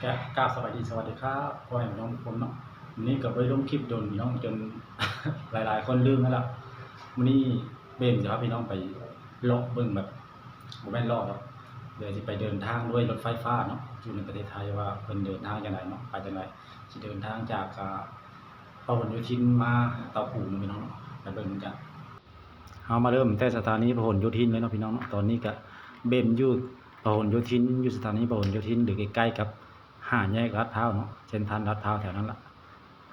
ກະ ກາບສະບາຍດີ ສະຫວັດດີຄັບ ພໍ່ແມ່ພີ່ນ້ອງທຸກຄົນເນາະ. ມື້ນີ້ກະບໍ່ໄດ້ລົງຄລິບດົນພີ່ນ້ອງ ຈົນ ຫຼາຍໆຄົນລືມແລ້ວລະ. ມື້ນີ້ເບັນຈະພາພີ່ນ້ອງໄປເລາະເບິ່ງ ແບບ ບໍ່ແມ່ນເລາະດອກ ດຽວຊິໄປເດີນທາງດ້ວຍລົດໄຟຟ້າເນາະ ຢູ່ໃນປະເທດໄທວ່າເພິ່ນເດີນທາງຈັ່ງໃດເນາະ ໄປຈັ່ງໃດ. ຊິເດີນທາງຈາກ ອາ ພະຫນໂຍທິນມາເຕົາປູນເນາະພີ່ນ້ອງເນາະ ໄປເບິ່ງນຳກັນ. ເຮົາມາເລີ່ມແຕ່ສະຖານີພະຫນໂຍທິນເລີຍເນາະພີ່ນ້ອງເນາະ. ຕອນນີ້ກະເບັນຢູ່ພະຫນໂຍທິນ ຢູ່ສະຖານີພະຫນໂຍທິນ ຫຼື ໃກ້ໆກັບຫ້າແຍກລາດພ້າວເນາະ ເຊັນທຣານລາດພ້າວແຖວນັ້ນລະ.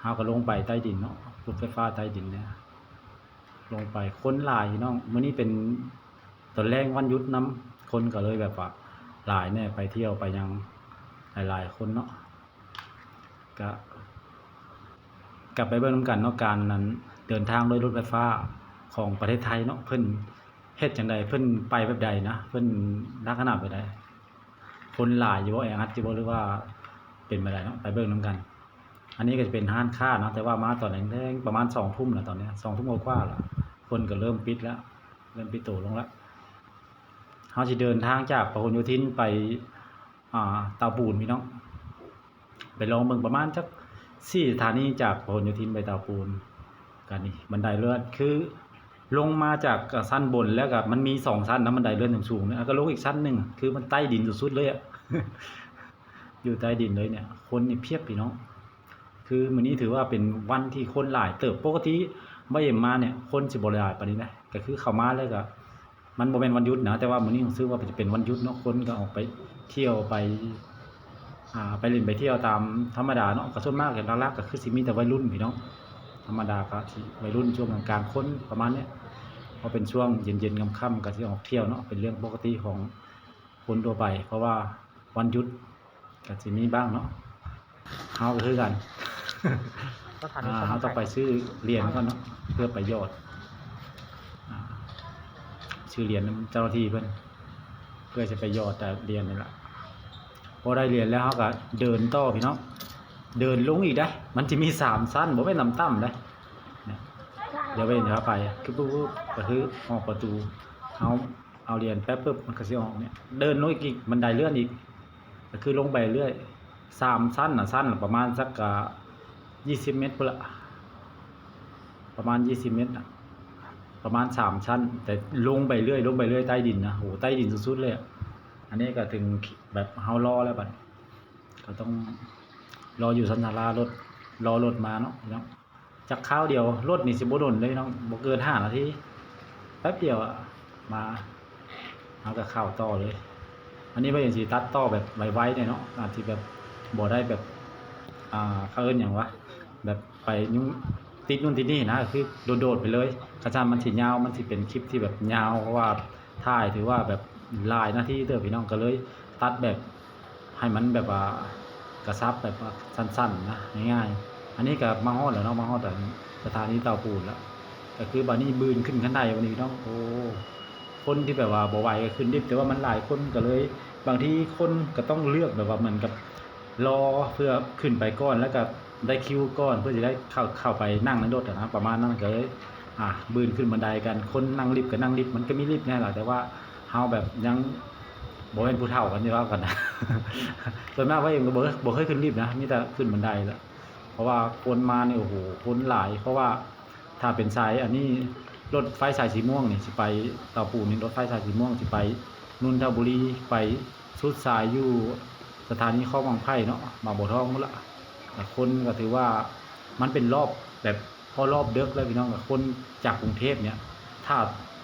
ເຮົາກະລົງໄປໃຕ້ດິນເນາະ ລົດໄຟຟ້າໃຕ້ດິນເນຍ ລົງໄປ. ຄົນຫຼາຍພີ່ນ້ອງ ມື້ນີ້ເປັນຕອນແລງວັນຢຸດນຳ ຄົນກະເລີຍແບບວ່າຫຼາຍແນ່ ໄປທ່ຽວໄປຫຍັງຫຼາຍໆຄົນເນາະ. ກະ ກັບໄປເບິ່ງນຳກັນເນາະ ການນັ້ນ ເດີນທາງດ້ວຍລົດໄຟຟ້າຂອງປະເທດໄທເນາະ ເພິ່ນເຮັດຈັ່ງໃດ ເພິ່ນໄປແບບໃດນະ ເພິ່ນລັກສະນະແບບໃດ ຄົນຫຼາຍຢູ່ບໍ່ ແອອັດຢູ່ບໍ່ ຫຼືວ່າເປັນແບບໃດເນາະ ໄປເບິ່ງນຳກັນ. ອັນນີ້ກະຈະເປັນຮ້ານຄ້າເນາະ ແຕ່ວ່າມາຕອນແລງໆ ປະມານສອງທຸ່ມລະ ຕອນນີ້ສອງທຸ່ມກວ່າໆລະ ຄົນກະເລີ່ມປິດລະ ເລີ່ມປິດໂຕລົງລະ. ເຮົາຊິເດີນທາງຈາກພະຫນໂຍທິນໄປ ອ່າ ເຕົາປູນພີ່ນ້ອງ ໄປລອງເບິ່ງປະມານຈັກສີ່ສະຖານີ ຈາກພະຫນໂຍທິນໄປເຕົາປູນ. ກະນີ້ບັນໄດເລື່ອນ ຄືລົງມາຈາກ ອາ ຊັ້ນບົນແລ້ວກະມັນມີສອງຊັ້ນນະ ບັນໄດເລື່ອນສູງໆ ແລ້ວກະລົງອີກຊັ້ນໜຶ່ງ ຄືມັນໃຕ້ດິນສຸດໆເລີຍອະ ຢູ່ໃຕ້ດິນເລີຍເນຍ. ຄົນນີ້ພຽບພີ່ນ້ອງ ຄືມື້ນີ້ຖືວ່າເປັນວັນທີ່ຄົນຫຼາຍເຕີບ. ປົກກະຕິບ່າວເອັມມາເນຍ ຄົນຊິບໍ່ຫຼາຍປານນີ້ນະ ກະຄືເຂົ້າມາແລ້ວກະ ມັນບໍ່ແມ່ນວັນຢຸດນະ ແຕ່ວ່າມື້ນີ້ຮູ້ສຶກວ່າຈະເປັນວັນຢຸດເນາະ ຄົນກະອອກໄປທ່ຽວໄປ ອ່າ ໄປຫຼິ້ນໄປທ່ຽວຕາມທຳມະດາເນາະ. ກະສ່ວນມາກກະຫຼັກໆກະຄືຊິມີແຕ່ໄວລຸ້ນພີ່ນ້ອງ ທຳມະດາກະຊິໄວລຸ້ນຊ່ວງກາງໆ ຄົນປະມານເນຍ ພໍເປັນຊ່ວງເຢັນໆຄ່ຳໆກະຊິອອກທ່ຽວເນາະ ເປັນເລື່ອງປົກກະຕິຂອງຄົນທົ່ວໄປ ເພາະວ່າວັນຢຸດ ກະຊິມີບ້າງເນາະ. ເຮົາກະຄືກັນ ສະຖານີ ອ່າ ເຮົາຕ້ອງໄປຊື້ຫຼຽນກ່ອນເນາະ ເພື່ອໄປຫຍອດ ອ່າ ຊື້ຫຼຽນນຳເຈົ້າໜ້າທີ່ເພິ່ນ ເພື່ອຈະໄປຫຍອດຫຼຽນນີ້ລະ. ພໍໄດ້ຫຼຽນແລ້ວເຮົາກະເດີນຕໍ່ພີ່ນ້ອງ ເດີນລົງອີກເດ້ ມັນຈະມີສາມຊັ້ນ ບໍ່ແມ່ນຕ່ຳໆເດ້. ດຽວໄປເຫັນພາໄປ ຄືປຸບໆ ກະຄືອອກປະຕູ ເຮົາ ເອົາຫຼຽນແປະປຶບ ມັນກະຊິອອກເນຍ ເດີນລົງອີກ ບັນໄດເລື່ອນອີກ ກະຄືລົງໄປເລື້ອຍ ສາມຊັ້ນນະ ຊັ້ນລະປະມານສັກ ອາ ຊາວເມັດພຸ້ນລະ ປະມານຊາວເມັດນະ ປະມານສາມຊັ້ນ ແຕ່ລົງໄປເລື້ອຍ ລົງໄປເລື້ອຍໃຕ້ດິນນະ ໂຫ ໃຕ້ດິນສຸດໆເລີຍອະ. ອັນນີ້ກະເຖິງແບບເຮົາລໍແລ້ວບັດ ກະຕ້ອງລໍຢູ່ຊັ້ນສາລາລົດ ລໍລົດມາເນາະພີ່ນ້ອງ. ຈັກຄາວດຽວ ລົດນີ້ຊິບໍ່ດົນເດ້ພີ່ນ້ອງ ບໍ່ເກີນຫ້ານາທີ ແປັບດຽວອະ ມາ ເຮົາກະເຂົ້າຕໍ່ເລີຍ. ອັນນີ້ວ່າຊິຕັດຕໍ່ແບບໄວໆແດ່ເນາະ ອາດຊິແບບບໍ່ໄດ້ແບບ ອ່າ ເຂົາເອີ້ນຫຍັງວະ ແບບໄປຫຍຸ້ງຕິດນັ້ນຕິດນີ້ນະ ກະຄືໂດດໆໄປເລີຍ. ຄັນຊັ້ນມັນຊິຍາວ ມັນຊິເປັນຄລິບທີ່ແບບຍາວ ເພາະວ່າຖ່າຍຖືວ່າແບບຫຼາຍນາທີເຕີບພີ່ນ້ອງ ກະເລີຍຕັດແບບ ໃຫ້ມັນແບບວ່າກະຊັບແບບວ່າສັ້ນໆນະ ງ່າຍໆ. ອັນນີ້ກະມາຮອດແລ້ວເນາະ ມາຮອດອັນສະຖານີເຕົາປູນລະ ກະຄືບາດນີ້ບືນຂຶ້ນຄັນໄດບາດນີ້ພີ່ນ້ອງ. ໂອ້ ຄົນທີ່ແບບວ່າບໍ່ໄຫວກະຂຶ້ນລິບ ແຕ່ວ່າມັນຫຼາຍຄົນກະເລີຍ ບາງທີຄົນກະຕ້ອງເລືອກແບບວ່າເໝືອນກັບລໍເພື່ອຂຶ້ນໄປກ່ອນ ແລ້ວກະໄດ້ຄິວກ່ອນ ເພື່ອຊິໄດ້ເຂົ້າ ເຂົ້າໄປນັ່ງໃນລົດຫັ້ນນະ ປະມານນັ້ນ. ກະເລີຍ ອ່າ ບືນຂຶ້ນບັນໄດກັນ ຄົນນັ່ງລິບກະນັ່ງລິບ ມັນກະມີລິບແນ່ລະ ແຕ່ວ່າເຮົາແບບຍັງ ບໍ່ແມ່ນຜູ້ເຖົ້າກັນ ຢ່າເວົ້າກັນນະ. ສ່ວນມາກຂ້ອຍເອງກະບໍ່ ບໍ່ເຄີຍຂຶ້ນລິບນະ ມີແຕ່ຂຶ້ນບັນໄດລະ ເພາະວ່າຄົນມານີ້ ໂອ້ໂຫ ຄົນຫຼາຍ. ເພາະວ່າຖ້າເປັນສາຍອັນນີ້ ລົດໄຟສາຍສີມ່ວງນີ້ຊິໄປເຕົາປູນນີ້ ລົດໄຟສາຍສີມ່ວງຊິໄປນົນທະບູລີ ໄປສຸດສາຍຢູ່ສະຖານີຄອງບາງໄຜ່ເນາະ ບາງບົວທອງພຸ້ນລະ. ແລະຄົນກະຖືວ່າມັນເປັນຮອບແບບ ພໍຮອບເດິກແລ້ວພີ່ນ້ອງ ກະຄົນຈາກກຸງເທບເນຍ ຖ້າ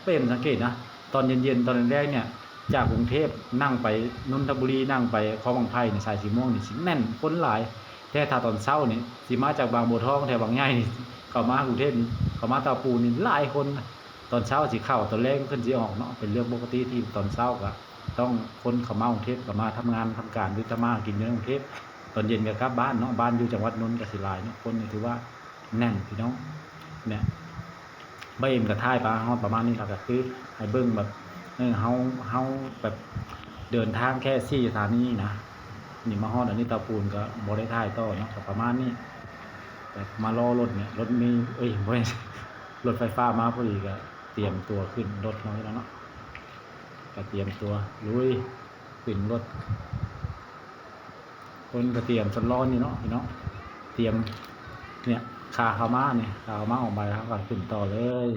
ເປັນສັງເກດນະ ຕອນເຢັນໆ ຕອນແລງໆເນຍ ຈາກກຸງເທບນັ່ງໄປນົນທະບູລີ ນັ່ງໄປຄອງບາງໄຜ່ນີ້ ສາຍສີມ່ວງນີ້ຊິແໜ້ນ ຄົນຫຼາຍ. ແຕ່ຖ້າຕອນເຊົ້ານີ້ ຊິມາຈາກບາງບົວທອງ ແຖວບາງໃຫຍ່ນີ້ ເຂົ້າມາກຸງເທບນີ້ ເຂົ້າມາເຕົາປູນນີ້ຫຼາຍຄົນ. ຕອນເຊົ້າຊິເຂົ້າ ຕອນແລງເພິ່ນຊິອອກເນາະ ເປັນເລື່ອງປົກກະຕິທີ່ຕອນເຊົ້າກະຕ້ອງ ຄົນເຂົ້າມາກຸງເທບ ເຂົ້າມາທຳງານທຳການ ຫຼື ທຳມາຫາກິນຢູ່ໃນກຸງເທບ ຕອນເຢັນກະກັບບ້ານເນາະ. ບ້ານຢູ່ຈັງຫວັດນົນກະຊິຫຼາຍເນາະ ຄົນນີ້ຖືວ່າ ແໜ້ນພີ່ນ້ອງ ເນຍ. ບ່າວເອັມກະຖ່າຍປະ ຮອດປະມານນີ້ລະ ກະຄືໃຫ້ເບິ່ງແບບ ເອີ ເຮົາ ເຮົາແບບເດີນທາງແຄ່ສີ່ສະຖານີນະ. ນີ້ມາຮອດອັນນີ້ເຕົາປູນກະບໍ່ໄດ້ຖ່າຍຕໍ່ເນາະ ກະປະມານນີ້. ແບບມາລໍລົດເນຍ ລົດເມ ເອີຍ ບໍ່ແມ່ນ ລົດໄຟຟ້າມາພໍດີ ກະຕຽມຕົວຂຶ້ນລົດເນາະ ພີ່ນ້ອງເນາະ. ກະຕຽມຕົວລຸຍຂຶ້ນລົດ. ເພິ່ນກະຕຽມສະລ້ອນຢູ່ເນາະພີ່ນ້ອງ ຕຽມ ເນຍ ຂາເຂົ້າມານີ້ ຂາເຂົ້າມາອອກມາ ເຮົາກະຂຶ້ນຕໍ່ເລີຍ.